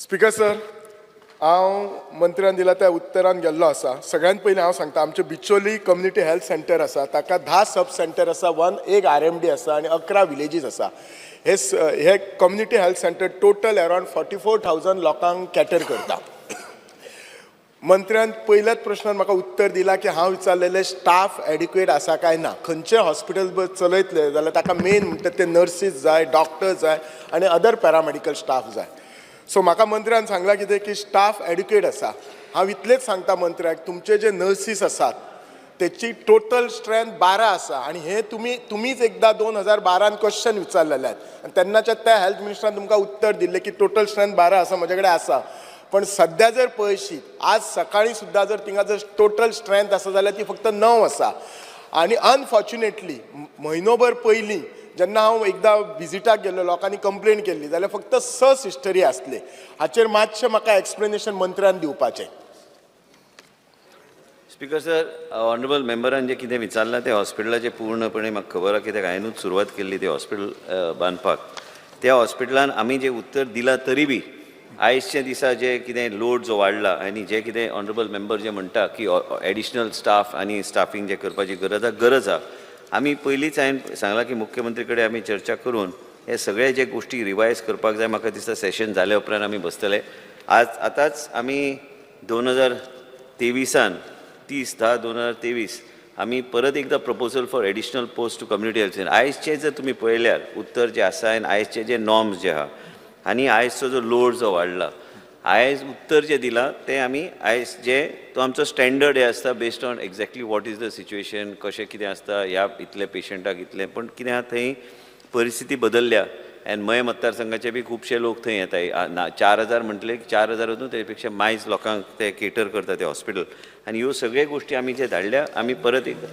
Speaker sir, हांव मंत्र्यान दिला त्या उत्तरान गेल्लो आसा. सगळ्यात पयलीं हांव सांगता, आमचें बिचोली कम्युनिटी हेल्थ सेंटर आसा, ताका 10 सब सेंटर आसा, वन एक आरएमडी आसा आनी 11 विलेजीस आसा. हे community health centre total around 44,000 लोकांक कॅटर करता. मंत्र्यान पयल्याच प्रश्नान म्हाका उत्तर दिलां की हांव विचारलेलें स्टाफ एडिक्वेट आसा काय ना. खंयचें हॉस्पिटल चलयतले जाल्यार ताका मेन म्हणटा ते नर्सीस जाय, डॉक्टर जाय आनी अदर पॅरामेडिकल स्टाफ जाय. सो म्हाका मंत्र्यान सांगलां कितें की स्टाफ एडिक्वेट आसा. हांव इतलेंच सांगता मंत्र्याक, तुमचे जे नर्सीस आसात तेची टोटल स्ट्रेंथ 12 आसा आनी हे तुमीच एकदां 2012न क्वेश्चन विचारलेले आनी तेन्नाच्या त्या हेल्थ मिनिस्टरान तुमकां उत्तर दिल्लें की टोटल स्ट्रेंथ 12 आसा, म्हजे कडेन आसा. पण सद्या जर पळयशीत, आज सकाळी सुद्दां जर थिंगा जर टोटल स्ट्रेंथ आसा जाल्यार ती फक्त 9 आसा. आनी अनफॉर्च्युनेटली म्हयनोभर पयलीं जेन्ना हांव एकदां विजिटाक गेल्लो, लोकांनी कंप्लेन केल्ली जाल्यार फक्त स सिस्टरी आसले. हाचेर मातशें म्हाका एक्सप्लेनेशन मंत्र्यान दिवपाचें. स्पिकर सर, ऑनरेबल मेंबरान जें कितें विचारलां तें हॉस्पिटलाचें पूर्णपणे म्हाका खबर आहा, कित्याक हांवेंनूच सुरवात केल्ली तें हॉस्पिटल बांदपाक. त्या हॉस्पिटलान आमी जें उत्तर दिलां तरी बी आयजच्या दिसा जे कितें लोड जो वाडला आनी जे कितें ऑनरेबल मेंबर जे म्हणटा की एडिशनल स्टाफ आनी स्टाफींग जे करपाची गरज आहा, गरज आहा. आमी पयलींच हांवें सांगलां की मुख्यमंत्री कडेन आमी चर्चा करून हे सगळे जे गोश्टी रिवायज करपाक जाय. म्हाका दिसता सेशन जाले उपरांत आमी बसतले. आज आतांच आमी 2023आन, 30/10/2023 आमी परत एकदां proposal for additional post to community health centre. आयजचे जर तुमी पळयल्यार उत्तर जें आसा आनी आयजचे जे नॉर्म्स जे आहा आनी आयजचो जो लोड जो वाडला, आयज उत्तर जें दिलां तें आमी आयज जे तो आमचो स्टँडर्ड हें आसता, based on exactly what is the situation, कशें कितें आसता, ह्या इतले पेशंटाक इतलें. पूण कितें आहा, थंय परिस्थिती बदलल्या आनी मये मतदारसंघाचे बी खुबशे लोक थंय येता. ना 4000 म्हटले, 4000 न्हू, ते पेक्षा मायज लोकांक ते केटर करता ते हॉस्पिटल. आनी ह्यो सगळे गोश्टी आमी जे धाडल्या, आमी परत एकदां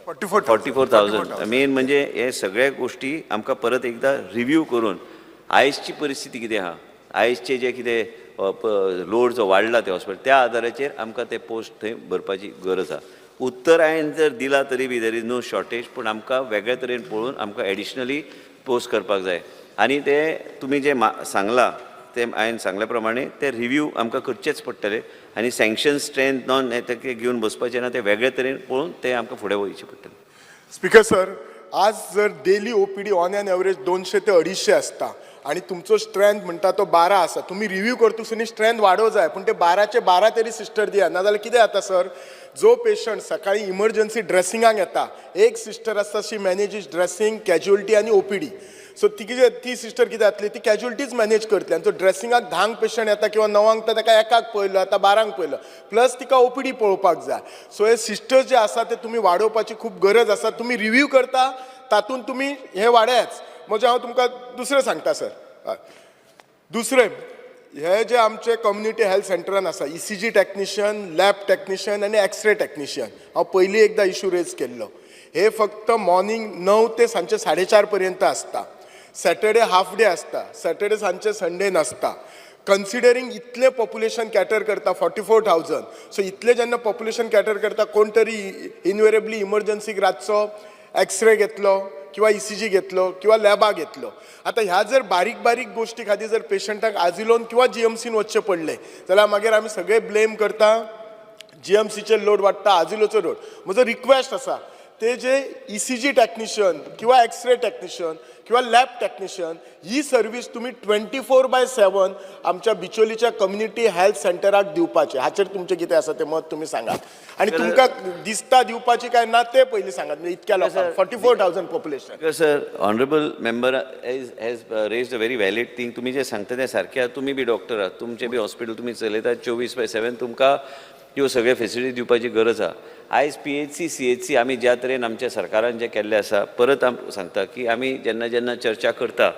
44. 44,000. मेन म्हणजे हे सगळ्या गोश्टी आमकां परत एकदां रिव्यू करून आयजची परिस्थिती कितें आहा, आयजचे जे कितें लोड जो वाडला ते हॉस्पिटल, त्या आदाराचेर आमकां ते पोस्ट थंय भरपाची गरज आहा. उत्तर हांवें जर दिला तरी बी there is no shortage, पूण आमकां वेगळे तरेन पळोवन आमकां एडिशनली पोस्ट करपाक जाय. आनी ते तुमी जे सांगलां ते हांवें सांगल्या प्रमाणे ते रिव्यू आमकां करचेच पडटले आनी सँक्शन स्ट्रेंथ नॉन हें तें घेवन बसपाचें ना, ते वेगळे तरेन पळोवन ते आमकां फुडें वयचें पडटलें. स्पिकर सर, आज जर daily OPD on an average 200 ते 250 आसता आनी तुमचो स्ट्रेंथ म्हणटा तो 12 आसा. तुमी रिव्यू करतकच स्ट्रेंथ वाडोवं जाय, पूण ते 12चे 12 तरी सिस्टर दिया. नाजाल्यार कितें जाता सर, जो पेशंट सकाळी इमर्जन्सी ड्रेसिंगाक येता, एक सिस्टर आसता, शी मॅनेजीस ड्रेसिंग, कॅज्युअलिटी आनी ओपीडी. सो ती कितें, ती सिस्टर कितें जातली, ती कॅज्युअलिटीज मॅनेज करतली आनी तो ड्रेसिंगाक 10क पेशंट येता किंवा 9क, तर ताका एकाक पळयलो, आतां 12क पळयलो, प्लस तिका ओपीडी पळोवपाक जाय. सो हे सिस्टर्स जे आसा ते तुमी वाडोवपाची खूब गरज आसा. तुमी रिव्यू करता तातूंत तुमी हे वाडयाच. म्हणजे हांव तुमकां दुसरें सांगता सर, हय. दुसरें, हे जे आमचे कम्युनिटी हेल्थ सेंटरान आसा, ECG technician, lab technician आनी एक्सरे टॅक्निशियन, हांव पयलीं एकदां इशू रेज केल्लो. हे फक्त मॉर्निंग 9 ते सांजचे 4:30 पर्यंत आसता. सॅटर्डे हाफ डे आसता, सॅटर्डे सांजचे, संडे नासता. कन्सिडरींग इतलें पॉप्युलेशन कॅटर करता, 44,000, सो इतलें जेन्ना पॉप्युलेशन कॅटर करता, कोण तरी इनवेरेबली इमर्जन्सीक रातचो एक्सरे घेतलो किंवा ईसीजी घेतलो किंवा लॅबाक घेतलो, आतां ह्या जर बारीक बारीक गोश्टी खातीर जर पेशंटाक आजिलोन किंवा जीएमसीन वचचें पडलें जाल्यार मागीर आमी सगळे ब्लेम करता. जीएमसीचेर लोड वाडटा, आजिलोचो लोड. म्हजो रिक्वेस्ट आसा, ते जे ईसीजी टॅक्निशियन किंवा एक्सरे टॅक्निशियन किंवा लॅब टॅक्निशियन ही सर्वीस तुमी 24/7 आमच्या बिचोलीच्या कम्युनिटी हेल्थ सेंटराक दिवपाचे. हाचेर तुमचें कितें आसा तें मत तुमी सांगात आनी तुमकां दिसता दिवपाची काय ना ते पयलीं सांगात. म्हणजे इतक्या लोकांक, 44,000 population. Because sir, honorable member has raised a very valid thing. तुमी जे सांगता तें सारकें आहा. तुमी बी डॉक्टर आहात, तुमचें बी हॉस्पिटल तुमी चलयतात 24/7. तुमकां ह्यो सगळे फेसिलिटी दिवपाची गरज आहा. आयज पीएचसी, सीएचसी आमी ज्या तरेन आमच्या सरकारान जें केल्लें आसा, परत आम सांगता की आमी जेन्ना जेन्ना चर्चा करता,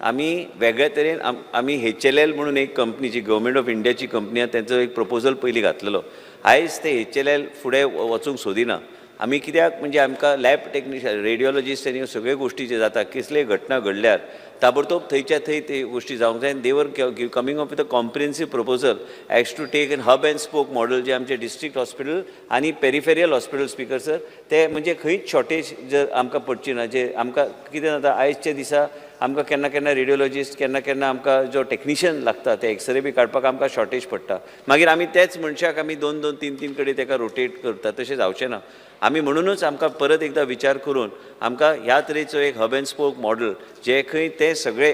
आमी वेगळे तरेन आमी एचएलएल म्हणून एक कंपनी जी गव्हर्मेंट ऑफ इंडियाची कंपनी आहा, तेंचो एक प्रपोजल पयलीं घातलेलो. आयज ते एचएलएल फुडें वचूंक सोदिना. आमी कित्याक म्हणजे आमकां लॅब टेक्निशियन, रेडियोलॉजिस्ट आनी ह्यो सगळ्यो गोश्टी ज्यो जाता, कसल्योय घटना घडल्यार ताबडतोब थंयच्या थंय ते गोश्टी जावंक जाय. आनी they were coming up with a comprehensive proposal as to take an hub and spoke model, जे आमचे डिस्ट्रिक्ट हॉस्पिटल आनी पेरिफेरियल हॉस्पिटल, स्पिकर सर, ते म्हणजे खंयच शॉर्टेज जर आमकां पडची ना. जे आमकां कितें जाता, आयजच्या दिसा आमकां केन्ना केन्ना रेडियोलॉजिस्ट, केन्ना केन्ना आमकां जो टॅक्निशियन लागता ते एक्सरे बी काडपाक आमकां शॉर्टेज पडटा. मागीर आमी तेच मनशाक आमी दोन दोन तीन तीन कडेन तेका रोटेट करता, तशें जावचें ना. आमी म्हणुनूच आमकां परत एकदां विचार करून आमकां ह्या तरेचो एक हब अँड स्पोक मॉडल जे खंय ते सगळे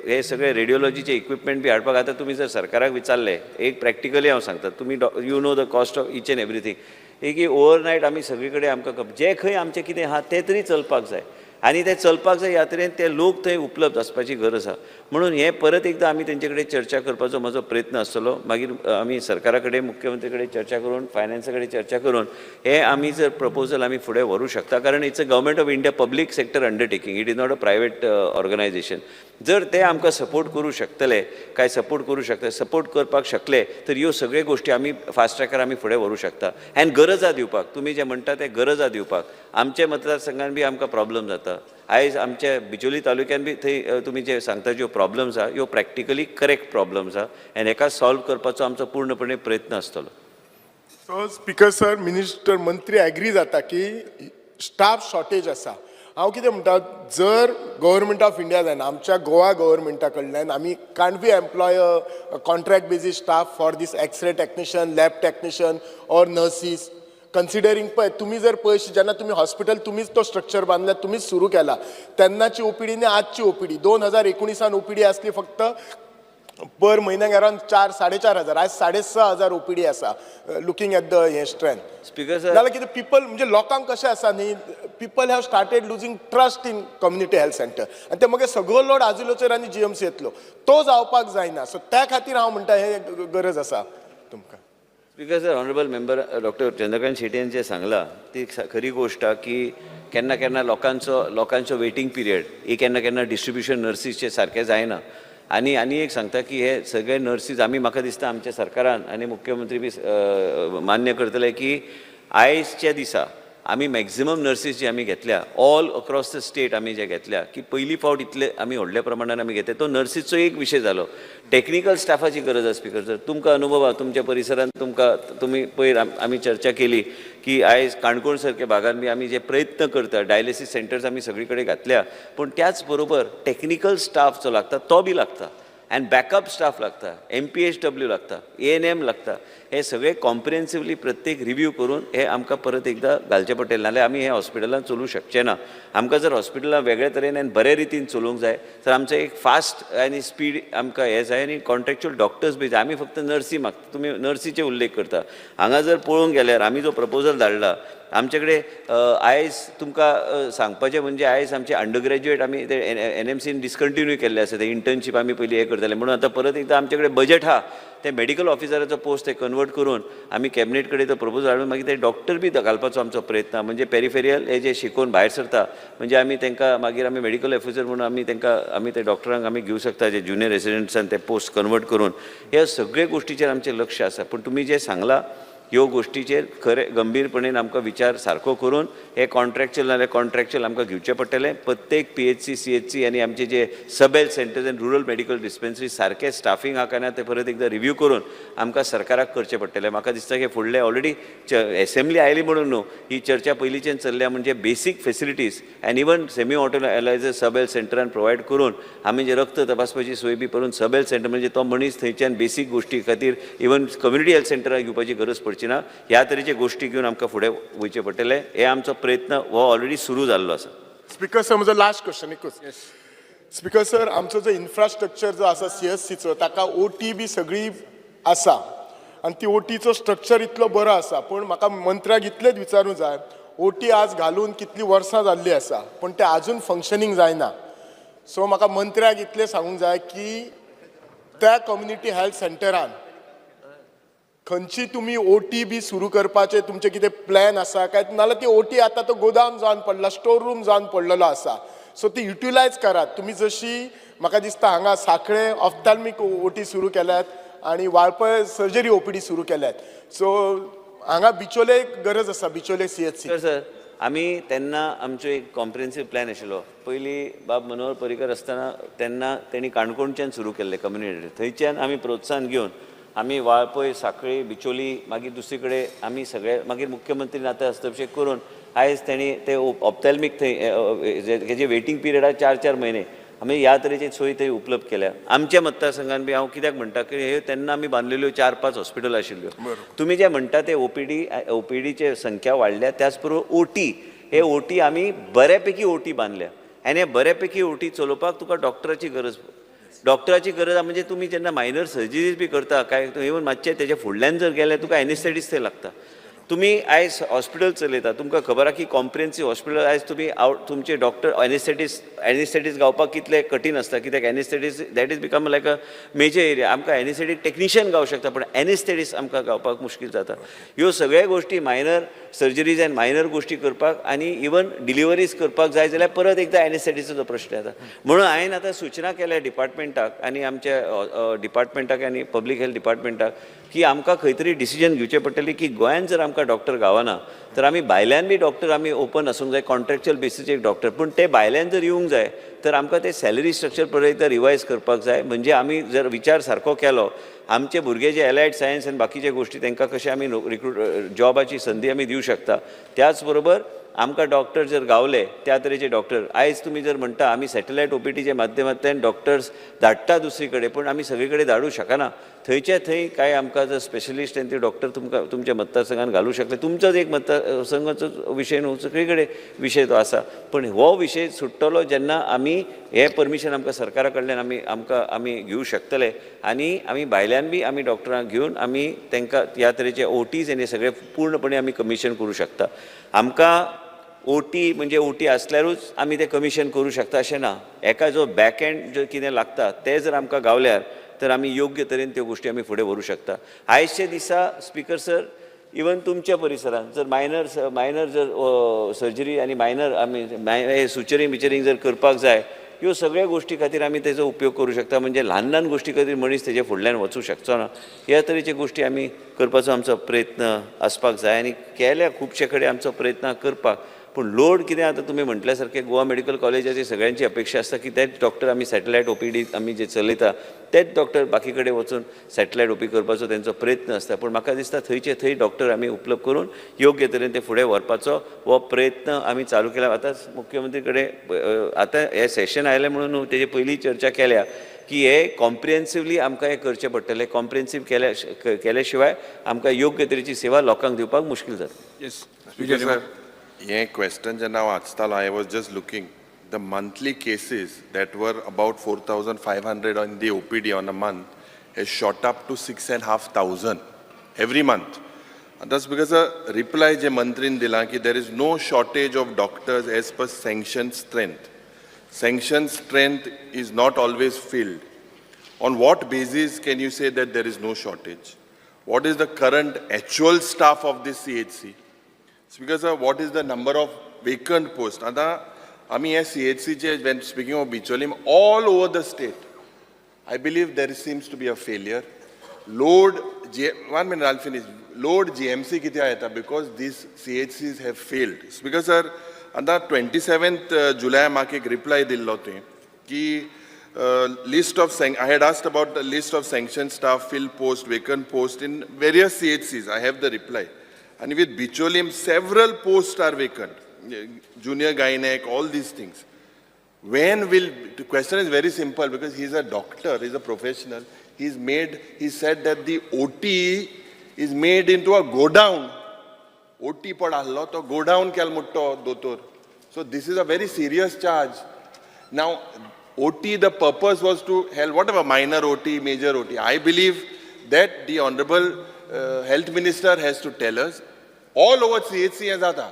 हे सगळे रेडियोलॉजीचे इक्विपमेंट बी हाडपाक. आतां तुमी जर सरकाराक विचारलें, एक प्रॅक्टिकली हांव सांगता, तुमी you know the cost of each and everything. एक ओवरनायट आमी सगळे कडेन आमकां जे खंय आमचें कितें आहा तें तरी चलपाक जाय आनी तें चलपाक जाय ह्या तरेन ते लोक थंय उपलब्ध आसपाची गरज आसा. म्हणून हें परत एकदां आमी तेंचे कडेन चर्चा करपाचो म्हजो प्रयत्न आसतलो. मागीर आमी सरकारा कडेन, मुख्यमंत्री कडेन चर्चा करून, फायनान्सा कडेन चर्चा करून हे आमी जर प्रपोजल आमी फुडें व्हरूं शकता, कारण it's a Government of India public sector undertaking, it is not a private organization. जर ते आमकां सपोर्ट करूं शकतले काय सपोर्ट करूं शकता, सपोर्ट करपाक शकले तर ह्यो सगळ्यो गोश्टी आमी फास्ट ट्रॅकार आमी फुडें व्हरूं शकता. आनी गरज आहा दिवपाक, तुमी जें म्हणटा तें गरज आहा दिवपाक. आमच्या मतदारसंघान बी आमकां प्रॉब्लम जाता. आयज आमच्या बिचोली तालुक्यान बी थंय तुमी जे सांगता ज्यो प्रॉब्लम्स आहा, ह्यो प्रॅक्टिकली करेक्ट प्रॉब्लम्स आहा आनी हेका सॉल्व करपाचो आमचो पूर्णपणे प्रयत्न आसतलो. सो स्पीकर सर, मिनिस्टर मंत्री एग्री जाता की स्टाफ शॉर्टेज आसा. हांव कितें म्हणटा, जर गव्हर्मेंट ऑफ इंडिया जायना, आमच्या गोवा गव्हर्मेंटा कडल्यान आमी can't be employ a contract basis staff for these x-ray technician, lab technician or nurses? Considering पळय, तुमी जर पळयशी, जेन्ना तुमी हॉस्पिटल तुमीच तो स्ट्रक्चर बांदला, तुमीच सुरू केला, तेन्नाची ओपीडी आनी आजची ओपीडी, 2019 ओपीडी आसली फक्त पर म्हयन्याक अरावंड 4-4.5 हजार, आज 6,500 ओपीडी आसा, लुकींग एट the हे स्ट्रेंथ. स्पीकर सर, जाल्यार कितें पिपल म्हणजे लोकांक कशें आसा न्ही, people have started losing trust in community health center आनी ते मागीर सगळो लोड आजिलोचेर आनी जीएमसी येतलो, तो जावपाक जायना. सो त्या खातीर हांव म्हणटा हे गरज आसा तुमकां. Speaker sir, honourable member doctor Chandrakant शेटयेन जें सांगलां ती खरी गोश्ट आहा की केन्ना केन्ना लोकांचो वेटींग पिरियड ही केन्ना केन्ना डिस्ट्रिब्युशन नर्सीसचें सारकें जायना. आनी आनी एक सांगता की हे सगळे नर्सीस आमी, म्हाका दिसता आमच्या सरकारान आनी मुख्यमंत्री बी मान्य करतले की आयजच्या दिसा आमी मॅक्झिमम नर्सीस जी आमी घेतल्या, ऑल अक्रॉस the state आमी जे घेतल्या की पयली फावट इतले आमी व्हडल्या प्रमाणान आमी घेतले. तो नर्सीचो एक विशय जालो. टॅक्निकल स्टाफाची गरज आसा. स्पीकर सर, तुमकां अनुभव आहा तुमच्या परिसरांत, तुमकां तुमी पयर आमी चर्चा केली की आयज काणकोण सारक्या भागान बी आमी जे प्रयत्न करता, डायलिसीस सेंटर्स आमी सगळी कडेन घातल्या, पूण त्याच बरोबर टॅक्निकल स्टाफ जो लागता तो बी लागता आनी बॅकअप स्टाफ लागता, एमपीएचडब्ल्यू लागता, एएनएम लागता. हे सगळे कॉम्प्रिहेन्सिवली प्रत्येक रिव्यू करून हे आमकां परत एकदां घालचें पडटलें, नाल्यार आमी हे हॉस्पिटलान चलोवंक शकचे ना. आमकां जर हॉस्पिटलां वेगळे तरेन आनी बरे रितीन चलोवंक जाय तर आमचें एक फास्ट आनी स्पीड आमकां हें जाय आनी कॉन्ट्रॅक्च्युअल डॉक्टर्स बी जाय. आमी फक्त नर्सी मागता, तुमी नर्सीचे उल्लेख करता. हांगा जर पळोवंक गेल्यार आमी जो प्रपोजल धाडला आमचे कडेन, आयज तुमकां सांगपाचें म्हणजे आयज आमचे अंडर ग्रॅज्युएट आमी ते एनएमसीन डिसकंटिन्यू केल्ले आसा. ते इंटर्नशीप आमी पयलीं हें करताले, म्हणून आतां परत एकदां आमचे कडेन बजेट आहा, ते मेडिकल ऑफिसराचो पोस्ट ते कन्वर्ट करून आमी कॅबिनेट कडेन तो प्रपोजल हाडून मागीर ते डॉक्टर बी घालपाचो आमचो प्रयत्न आहा. म्हणजे पेरिफेरियल हे जे शिकोवन भायर सरता, म्हणजे आमी तांकां मागीर आमी मेडिकल ऑफिसर म्हणून आमी तांकां आमी ते डॉक्टरांक आमी घेवं शकता, जे ज्युनियर रेसिडंट्सान ते पोस्ट कन्वर्ट करून. ह्या सगळे गोश्टीचेर आमचें लक्ष आसा. पूण तुमी जें सांगलां ह्यो गोश्टीचेर खरें गंभीरपणेन आमकां विचार सारको करून हे कॉन्ट्रॅक्च्युअल नाल्यार कॉन्ट्रॅक्च्युअल आमकां घेवचें पडटलें. प्रत्येक पीएचसी, सीएचसी आनी आमचे जे सब हेल्थ सेंटर्स आनी रुरल मेडिकल डिस्पेन्सरी सारकें स्टाफींग आहा काय ना तें परत एकदां रिव्यू करून आमकां सरकाराक करचें पडटलें. म्हाका दिसता की फुडलें ऑलरेडी एसेंब्ली आयली म्हणून न्हू, ही चर्चा पयलींच्यान चल्ल्या. म्हणजे basic facilities and even semi auto analyzer sub health सेंटरान provide करून आमी जे रक्त तपासपाची सोय बी करून सब हेल्थ सेंटर, म्हणजे तो मनीस थंयच्यान बेसीक गोश्टी खातीर इवन कम्युनिटी हेल्थ सेंटराक घेवपाची गरज पडची ना, ह्या तरेचे गोश्टी घेवन आमकां फुडें वयचें पडटलें. हे आमचो प्रयत्न हो ऑलरेडी सुरू जाल्लो आसा. स्पीकर सर, म्हजो लास्ट क्वेश्चन एकूच. स्पीकर सर, आमचो जो इन्फ्रास्ट्रक्चर जो आसा सीएचसीचो, ताका ओटी बी सगळी आसा आनी ती ओटीचो स्ट्रक्चर इतलो बरो आसा, पूण म्हाका मंत्र्याक इतलेंच विचारूंक जाय, ओटी आज घालून कितलीं वर्सां जाल्लीं आसा, पूण ते आजून फंक्शनींग जायना. सो म्हाका मंत्र्याक इतलें सांगूंक जाय की त्या कम्युनिटी हेल्थ सेंटरान खंयची तुमी ओटी बी सुरू करपाचे तुमचे कितें प्लॅन आसा काय, नाल्यार ती ओटी आतां तो गोदाम जावन पडला, स्टोर रूम जावन पडलेलो आसा, सो ती युटिलायज करात तुमी. जशी म्हाका दिसता हांगा साखळे ऑफ्थाल्मीक ओटी सुरू केल्यात आनी वाळपय सर्जरी ओपीडी सुरू केल्यात, सो हांगा बिचोले गरज आसा, बिचोले सीएचसी. सर सर आमी तेन्ना आमचो एक कॉम्प्रिहेन्सीव प्लॅन आशिल्लो. पयलीं बाब मनोहर पर्रीकर आसतना तेन्ना तेणी काणकोणच्यान सुरू केल्लें कम्युनिटी, थंयच्यान आमी प्रोत्साहन घेवन आमी वाळपय, साखळी, बिचोली, मागीर दुसरी कडेन आमी सगळे, मागीर मुख्यमंत्री आतां हस्तक्षेप करून आयज तेणी ते ऑप्थॅल्मीक थंय हेजे वेटींग पिरियड आहा 4-4 म्हयने. आमी ह्या तरेची सोय थंय उपलब्ध केल्या. आमच्या मतदारसंघान बी हांव कित्याक म्हणटा की हे तेन्ना आमी बांदलेल्यो चार पांच हॉस्पिटल आशिल्ल्यो. तुमी जे म्हणटा ते ओपीडी, ओपीडीचे संख्या वाडल्या, त्याच बरोबर ओटी, हे ओटी आमी बऱ्यापैकी ओटी बांदल्या आनी हे बऱ्यापैकी ओटी चलोवपाक तुका डॉक्टराची गरज, डॉक्टराची गरज आहा. म्हणजे तुमी जेन्ना मायनर सर्जरीज बी करता काय इवन मातशें तेच्या फुडल्यान जर गेल्यार तुका एनेस्थेटिस्ट थंय लागता. तुमी आयज हॉस्पिटल चलयता, तुमकां खबर आहा की कॉम्प्रिहेन्सीव हॉस्पिटल आयज तुमी आवट तुमचे डॉक्टर एनेस्थेटिस्ट, एनेस्थेटिस्ट गावपाक कितले कठीण आसता, कित्याक anaesthetist, that is become like a major area. आमकां एनेस्थेटीक टेक्निशियन गावंक शकता, पण एनेस्थेटिस्ट आमकां गावपाक मुश्कील जाता. ह्यो सगळ्यो गोश्टी, मायनर सर्जरीज आनी मायनर गोश्टी करपाक आनी इवन डिलिवरीज करपाक जाय जाल्यार परत एकदां एनेस्थेटिसाचो प्रश्न येता. म्हणून हांवें आतां सुचना केल्या डिपार्टमेंटाक आनी आमच्या डिपार्टमेंटाक आनी पब्लीक हेल्थ डिपार्टमेंटाक की आमकां खंय तरी डिसिजन घेवचें पडटलें की गोंयान जर आमकां डॉक्टर गावना तर आमी भायल्यान बी डॉक्टर आमी ओपन आसूंक जाय, कॉन्ट्रॅक्च्युअल बेसीसचेर डॉक्टर. पूण ते भायल्यान जर येवंक जाय तर आमकां ते सॅलरी स्ट्रक्चर परत एकदां रिवायज करपाक जाय. म्हणजे आमी जर विचार सारको केलो, आमचे भुरगे जे एलायड सायन्स आनी बाकीचे गोश्टी, तांकां कशें आमी रिक्रूट, जॉबाची संदी आमी दिवं शकता. त्याच बरोबर आमकां डॉक्टर जर गावले, त्या तरेचे डॉक्टर, आयज तुमी जर म्हणटा आमी सॅटेलायट ओपीडीच्या माध्यमांतल्यान डॉक्टर्स धाडटा दुसरी कडेन, पूण आमी सगळे कडेन धाडूंक शकना. थंयचे थंय कांय आमकां जर स्पेशलिस्ट आनी ते डॉक्टर तुमकां तुमच्या मतदारसंघान घालूं शकले. तुमचोच एक मतदारसंघाचो विशय न्हू, सगळे कडेन विशय तो आसा. पण हो विशय सुट्टलो जेन्ना आमी हें परमिशन आमकां सरकारा कडल्यान आमी आमकां आमी घेवं शकतले आनी आमी भायल्यान बी आमी डॉक्टरांक घेवन आमी तांकां ह्या तरेचे ओटीज आनी सगळे पूर्णपणे आमी कमिशन करूं शकता. आमकां ओटी म्हणजे ओटी आसल्यारूच आमी तें कमिशन करूं शकता अशें ना. एका जो बॅक एंड जो कितें लागता तें जर आमकां गावल्यार तर आमी योग्य तरेन त्यो गोश्टी आमी फुडें व्हरूं शकता. आयच्या दिसा, स्पिकर सर, इवन तुमच्या परिसरांत जर मायनर मायनर जर सर्जरी आनी मायनर आमी सुचरींग बिचरींग जर करपाक जाय, ह्यो सगळ्या गोश्टी खातीर आमी तेजो उपयोग करूं शकता. म्हणजे ल्हान ल्हान गोश्टी खातीर मनीस तेजे फुडल्यान वचूं शकचो ना. ह्या तरेचे गोश्टी आमी करपाचो आमचो प्रयत्न आसपाक जाय आनी केल्या खुबशे कडेन आमचो प्रयत्न करपाक. पूण लोड कितें आतां तुमी म्हटल्या सारकें गोवा मेडिकल कॉलेजाची सगळ्यांची अपेक्षा आसता की तेच डॉक्टर आमी सॅटेलायट ओपीडी आमी जे चलयता तेच डॉक्टर बाकी कडेन वचून सॅटेलायट ओपी करपाचो तेंचो प्रयत्न आसता. पूण म्हाका दिसता थंयचे थंय डॉक्टर आमी उपलब्ध करून योग्य तरेन ते फुडें व्हरपाचो हो प्रयत्न आमी चालू केला. आतां मुख्यमंत्री कडेन आतां हें सेशन आयलें म्हणून न्हू, तेजे पयलीं चर्चा केल्या की हे कॉम्प्रिहेन्सिवली आमकां हें करचें पडटलें. कॉम्प्रिहेन्सीव केल्या केल्या शिवाय आमकां योग्य तरेची सेवा लोकांक दिवपाक मुश्कील जातली. येस. स्पीकर सर, हे क्वेश्चन जेन्ना हांव वाचतालो, I was just looking the monthly cases that were about 4,500 on the OPD on a month has shot up to six and half thousand every month. That's because a reply जे मंत्रीन दिला की there is no shortage of doctors as per sanction strength. Sanction strength is not always filled. On what basis can you say that there is no shortage? What is the current actual staff of this CHC? Speaker sir, what is the number of vacant posts? आतां आमी हे CHC when speaking of Bicholim, all over the state, I believe there seems to be a failure. Load, G, one minute, I'll finish. Load GMC कित्याक येता? Because these CHCs have failed. Speaker sir, आतां 27th जुलय म्हाका एक reply दिल्लो तुवें की list of I had asked about the list of sanctioned staff, filled post, vacant post in various CHCs. I have the reply. And with Bicholim, several posts are vacant. Junior gynec, all these things. When will, the question is very simple because he's a doctor, he's a professional. He said that the OT is made into a godown. OT पड आहलो तो godown केल म्हणटा दोतोर. So this is a very serious charge. Now, OT, the purpose was to help whatever minor OT, major OT. I believe that the Honorable Health Minister has to tell us all over CHC हें जाता.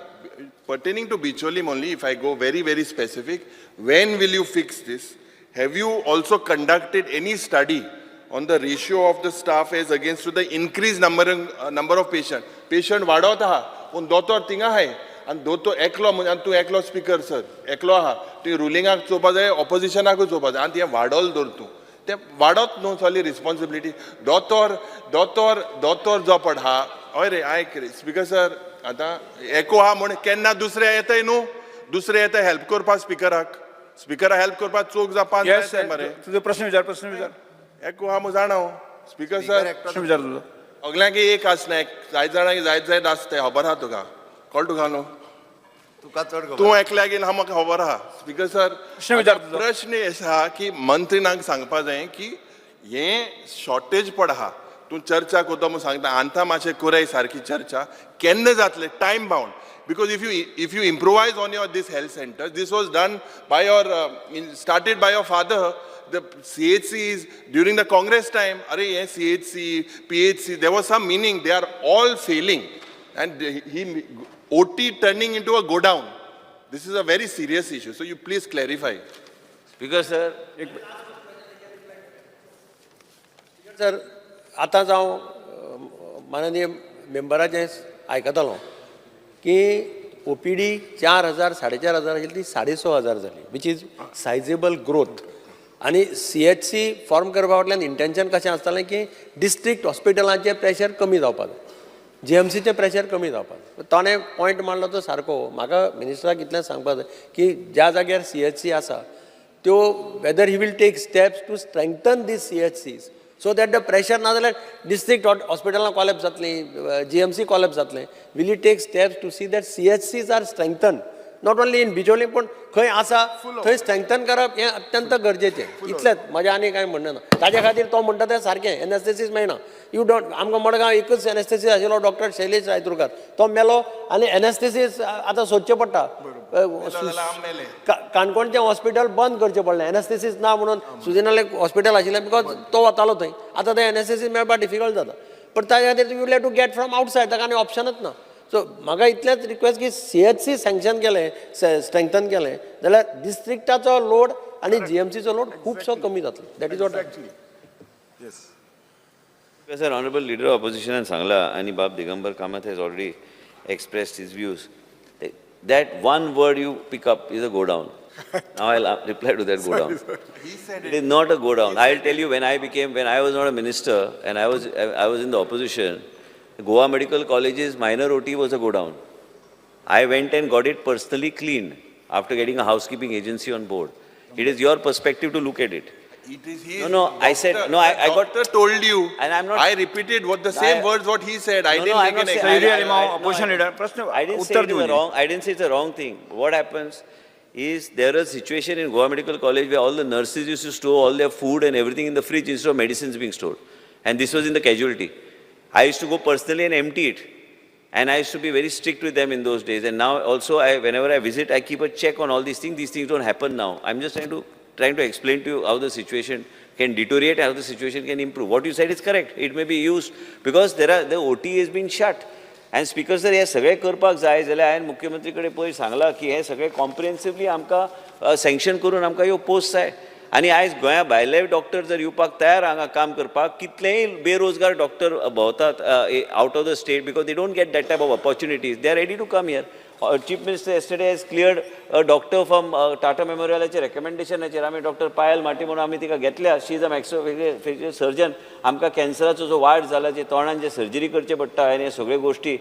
Pertaining to Bicholim only, if I go very, very specific, when will you fix this? Have you also conducted any study on the ratio of the staff as against to the increased number of patient? Patient वाडत आहा, पूण दोतोर थिंगा आहाय आनी दोतोर एकलो म्हणजे, आनी तूं एकलो स्पिकर सर, एकलो आहा, तुवें रुलिंगाक चोवपा जाय, ऑपोजिशनाकूय चोवपा जाय आनी तें वाडोल दवर तूं, तें वाडत न्हू सगळी रिस्पॉन्सिबिलिटी. दोतोर दोतोर दोतोर जो पड आहा, हय रे, आयक रे स्पिकर सर, आतां एको आहा म्हूण केन्ना दुसरे येताय न्हू, दुसरे येता हेल्प करपाक स्पिकराक, स्पिकराक हेल्प करपाक चोग जावं पांच येस. मरे. तुजो प्रश्न विचार, प्रश्न विचार. एको आहा म्हूण जाणा हांव स्पिकर सर. प्रश्न विचार तुजो. सगल्यांक एक आसना, एक जायत जाणांक जायत जायत आसता, खबर आहा तुका, कळटा तुका न्हू. तुका चड खबर. तूं एकल्यागीन हा, म्हाका खबर आहा. स्पीकर सर, प्रश्न विचार तुजो. प्रश्न आसा की मंत्रीनाक सांगपा जाय की हें शॉर्टेज पड आहा. तूं चर्चा करता म्हूण सांगता, आंता मातशें कुरय सारकी चर्चा केन्ना जातले, time bound, because if you improvise on your this health centre, this was done by your, started by your father, the CHCs during the Congress time. अरे, हे CHC, PHC, there was some meaning. They are all failing and he OT turning into a godown. This is a very serious issue, so you please clarify. Speaker sir, sir, आतांच हांव माननीय मेंबराचें आयकतालो की OPD 4000, 4500 आशिल्ली, ती 6500 जाली, which is sizeable growth. आनी C H C form करपा फाटल्यान इंटेन्शन कशें आसतालें की डिस्ट्रिक्ट हॉस्पिटलांचें प्रेशर कमी जावपाक जाय, जीएमसीचें प्रेशर कमी जावपाक जाय. ताणें पॉयंट मांडलो तो सारको. म्हाका मिनिस्टराक इतलेंच सांगपाक जाय की ज्या जाग्यार सी एच सी आसा त्यो, whether he will take steps to strengthen these CHCs so that the pressure, ना जाल्यार डिस्ट्रिक्ट हॉस्पिटलां कॉलेप्स जातलीं, जीएमसी कॉलेप्स जातलें. Will he take steps to see that CHCs are strengthen, not only in Bicholim, पूण खंय आसा थंय strengthen करप हें अत्यंत गरजेचें. इतलेंच म्हजें, आनी कांय म्हणणें ना. ताज्या खातीर तो म्हणटा तें सारकें, एनेस्थेसीस मेळना. You don't, आमकां मडगांव एकूच एनेस्थेसीस आशिल्लो, डॉक्टर शैलेश रायतुरकार, तो मेलो आनी एनेस्थेसीस आतां सोदचें पडटा. काणकोणचें हॉस्पिटल बंद करचें पडलें एनेस्थेसीस ना म्हणून. सुजिनालें हॉस्पिटल आशिल्लें because तो वतालो थंय. आतां तें एनेस्थेसीस मेळपाक डिफिकल्ट जाता, पण ताज्या खातीर you have to get from outside, ताका आनी ऑप्शनच ना. सो म्हाका इतलेंच रिक्वेस्ट की सी एच सी सँक्शन केलें, स्ट्रेंथन केलें जाल्यार डिस्ट्रिक्टाचो लोड आनी जीएमसीचो लोड खुबसो कमी जातलो. That is what. Exactly, yes. Sir, honourable leader ऑपोजिशनान सांगला आनी बाब Digambar Kamat has already expressed his views. That one word you pick up is a godown. Now I reply to that godown. It is not a godown. I'll tell you, when I was not a minister and I was in the opposition, Goa Medical College's minor OT was a godown. I went and got it personally cleaned after getting a housekeeping agency on board. It is your perspective to look at it. It is he. No, no, I said- no, I got- Doctor told you. And I'm not- I repeated what the same words what he said. I No, no, didn't I'm make not an saying- example. Sir, I- no, opposition I- leader, प्रश्न I didn't say उत्तर it is दिवनी. a wrong, I didn't say it's a wrong thing. What happens is there is a situation in Goa Medical College where all the nurses used to store all their food and everything in the fridge instead of medicines being stored. And this was in the casualty. I used to go personally and empty it. And I used to be very strict with them in those days. And now also, whenever I visit, I keep a check on all these things. These things don't happen now. I'm just trying to explain to you how the situation can deteriorate, how the situation can improve. What you said is correct. It may be used because the OT has been shut. And speaker sir, हे सगळें करपाक जाय जाल्यार हांवें मुख्यमंत्री कडेन पयर सांगलां की हे सगळें कॉम्प्रिहेन्सिवली आमकां सँक्शन करून आमकां ह्यो पोस्ट जाय. आनी आयज गोंया भायले डॉक्टर जर येवपाक तयार हांगा काम करपाक, कितलेय बेरोजगार डॉक्टर भोंवतात out of the state because they don't get that type of opportunities, they are ready to come here. Chief Minister yesterday has cleared a doctor from Tata मेमोरियलाचे रेकमेंडेशनाचेर. आमी डॉक्टर पायल माटी म्हणून आमी तिका घेतल्या. She is a maxillofacial surgeon. आमकां कॅन्सराचो जो वाड जाला, जे तोंडान जे सर्जरी करचे पडटा आनी हे सगळे गोश्टी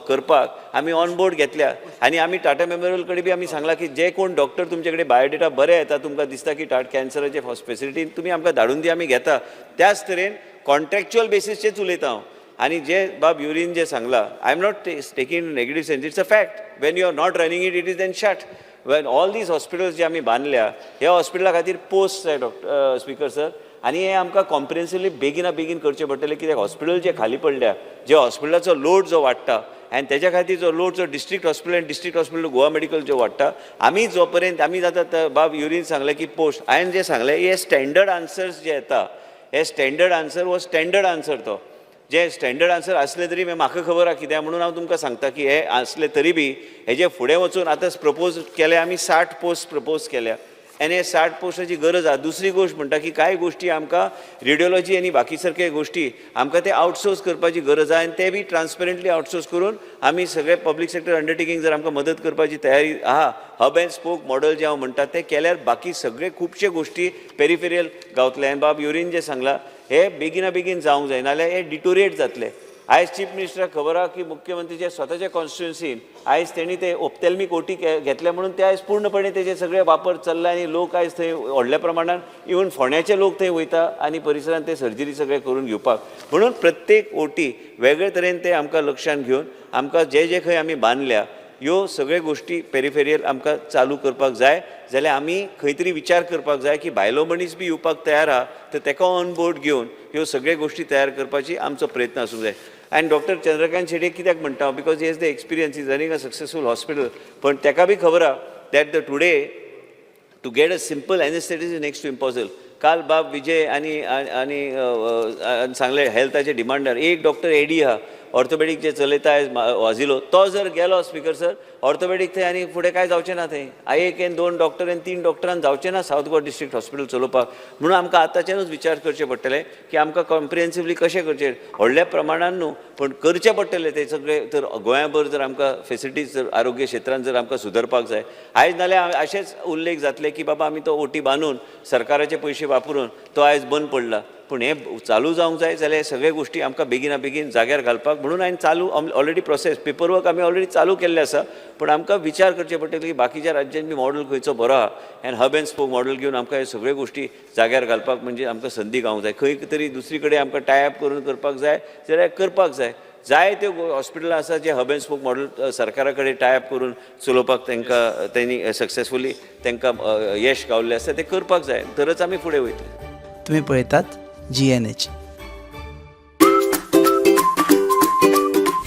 करपाक आमी ऑन बोर्ड घेतल्या. आनी आमी टाटा मेमोरियल कडेन बी आमी सांगलां की जे कोण डॉक्टर तुमचे कडेन बायोडेटा बरे येता, तुमकां दिसता की टाट कॅन्सराचे फेसिलिटी, तुमी आमकां धाडून दी, आमी घेता. त्याच तरेन कॉन्ट्रॅक्च्युअल बेसीसचेच उलयता हांव. आनी जे बाब युरीन जे सांगला, I am not taking negative sense, it's a fact. When you are not running it, it is then shut. When all these hospitals जे आमी बांदल्या, ह्या हॉस्पिटला खातीर पोस्ट जाय, डॉक्टर स्पीकर सर. आनी हे आमकां कॉम्प्रिहेन्सिवली बेगिना बेगीन करचें पडटलें, कित्याक हॉस्पिटल जे खाली पडल्या, जे हॉस्पिटलाचो लोड जो वाडटा आनी तेज्या खातीर जो लोड जो डिस्ट्रिक्ट हॉस्पिटल आनी डिस्ट्रिक्ट हॉस्पिटल गोवा मेडिकल जो वाडटा, आमी जो पर्यंत आमी जाता, बाब युरीन सांगलें की पोस्ट, हांवें जें सांगलें, हे स्टँडर्ड आन्सर्स जे येता, हे स्टँडर्ड आन्सर हो स्टँडर्ड आन्सर तो जे स्टँडर्ड आन्सर आसले तरी म्हाका खबर आहा कित्याक म्हणून हांव तुमकां सांगता की हे आसले तरी बी हेजे फुडें वचून आतां प्रपोज केले आमी, 60 पोस्ट प्रपोज केल्या आनी हे 60 पोस्टाची गरज आहा. दुसरी गोश्ट म्हणटा की कांय गोश्टी आमकां रेडियोलॉजी आनी बाकी सारखे गोश्टी आमकां ते आउटसोर्स करपाची गरज आहा आनी ते बी ट्रान्सपरंटली आउटसोर्स करून आमी सगळे पब्लीक सेक्टर अंडरटेकींग जर आमकां मदत करपाची तयारी आहा, हब अँड स्पोक मॉडल जे हांव म्हणटा ते केल्यार बाकी सगळे खुबशे गोश्टी पेरिफेरियल गावतले. आनी बाब युरीन जे सांगला, हे बेगिना बेगीन जावंक जाय, नाल्यार हे डिटोरिएट जातले. आयज चीफ मिनिस्टराक खबर आहा की मुख्यमंत्रीच्या स्वताच्या कॉन्स्टिट्युन्सीन आयज तेणी ते ओप्तेल्मीक ओटी घेतले म्हणून ते आयज पूर्णपणे तेजे सगळे वापर चल्ला आनी लोक आयज थंय व्हडल्या प्रमाणान, इवन फोंड्याचे लोक थंय वयता आनी परिसरांत ते सर्जरी सगळे करून घेवपाक. म्हणून प्रत्येक ओटी वेगळे तरेन ते आमकां लक्षांत घेवन आमकां जे जे खंय आमी बांदल्या ह्यो सगळ्यो गोश्टी पेरिफेरियल आमकां चालू करपाक जाय जाल्यार आमी खंय तरी विचार करपाक जाय की भायलो मनीस बी येवपाक तयार आहा तर तेका ऑन बोर्ड घेवन ह्यो सगळ्यो गोश्टी तयार करपाची आमचो प्रयत्न आसूंक जाय. आनी डॉक्टर चंद्रकांत शेट्ये कित्याक म्हणटा हांव, because he has the experience, is running a successful hospital. पण तेका बी खबर आहा that the today to get a simple anaesthetist is next to impossible. काल बाब विजय आनी आनी आनी सांगलें हेल्थाचे डिमांडार एक डॉक्टर एडी आहा ऑर्थोपेडीक जे चलयता आयज वाजिलो, तो जर गेलो स्पिकर सर ऑर्थोपेडीक थंय आनी फुडें कांय जावचें ना थंय. एक आनी दोन डॉक्टर आनी तीन डॉक्टरान जावचें ना सावथ गोवा डिस्ट्रिक्ट हॉस्पिटल चलोवपाक. म्हणून आमकां आतांच्यानूच विचार करचे पडटले की आमकां कॉम्प्रिहेन्सिवली कशें करचें, व्हडल्या प्रमाणान न्हू पण करचें पडटलें तें सगळें. तर गोंयाभर जर आमकां फेसिलिटीज जर आरोग्य क्षेत्रांत जर आमकां सुदरपाक जाय आयज, नाल्यार अशेंच उल्लेख जातले की बाबा आमी तो ओटी बांदून सरकाराचे पयशे वापरून तो आयज बंद पडला. पूण हें चालू जावंक जाय जाल्यार सगळे गोश्टी आमकां बेगिना बेगीन जाग्यार घालपाक म्हणून हांवें चालू ऑलरेडी प्रोसेस पेपरवर्क आमी ऑलरेडी चालू केल्लें आसा. पूण आमकां विचार करचे पडटले की बाकीच्या राज्यांत बी मॉडल खंयचो बरो आहा आनी हब अँड स्पोक मॉडल घेवन आमकां ह्यो सगळ्यो गोश्टी जाग्यार घालपाक म्हणजे आमकां संदी गावंक जाय. खंय तरी दुसरी कडेन आमकां टाय अप करून करपाक जाय जाल्यार करपाक जाय. जायत्यो हॉस्पिटलां आसा जे हब अँड स्पोक मॉडल सरकारा कडेन टाय अप करून चलोवपाक तांकां तेणी सक्सेसफुली तांकां यश गावल्लें आसा, तें करपाक जाय, तरच आमी फुडें वयतले. तुम्ही पळयतात GNH.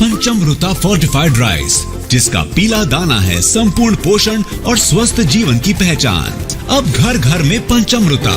पंचमृता फोर्टिफाइड राइस, जिसका पीला दाना है संपूर्ण पोषण और स्वस्थ जीवन की पहचान। अब घर घर में पंचमृता।